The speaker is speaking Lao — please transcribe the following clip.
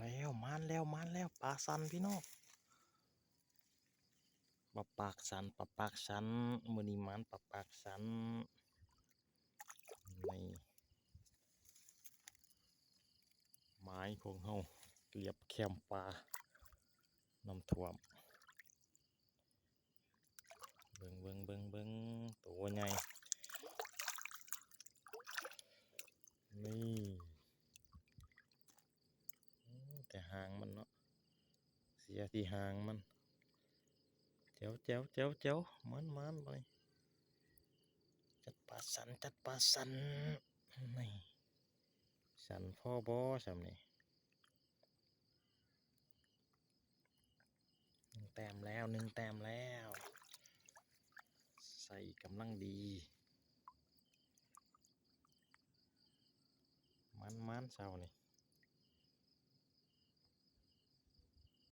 ແລ້ວ ມານແລ້ວ ມານແລ້ວ ປາສັນພີ່ນ້ອງ ປາປາກສັນ ປາປາກສັນ ມື້ນີ້ມານປາປາກສັນ ນີ້ ໝາຍຂອງເຮົາ ລຽບແຄມປ່າ ນ້ຳຖ້ວມ ເບິ່ງ ເບິ່ງ ເບິ່ງ ເບິ່ງ ໂຕໃຫຍ່ ນີ້ ໂອ້ ແຕ່ຫາງມັນເນາະ ເສຍທີ່ຫາງມັນ ແຈ໋ວ ແຈ໋ວ ແຈ໋ວ ແຈ໋ວ ໝານ ໝານ ບາດນີ້ ຈັດປາສັນ ຈັດປາສັນ ນີ້ ສັນພໍບໍ່ສ່ຳນີ້? ໜຶ່ງແຕ້ມແລ້ວ ໜຶ່ງແຕ້ມແລ້ວ ໃສ່ກຳລັງດີ ມັນໆ ເຊົ້ານີ້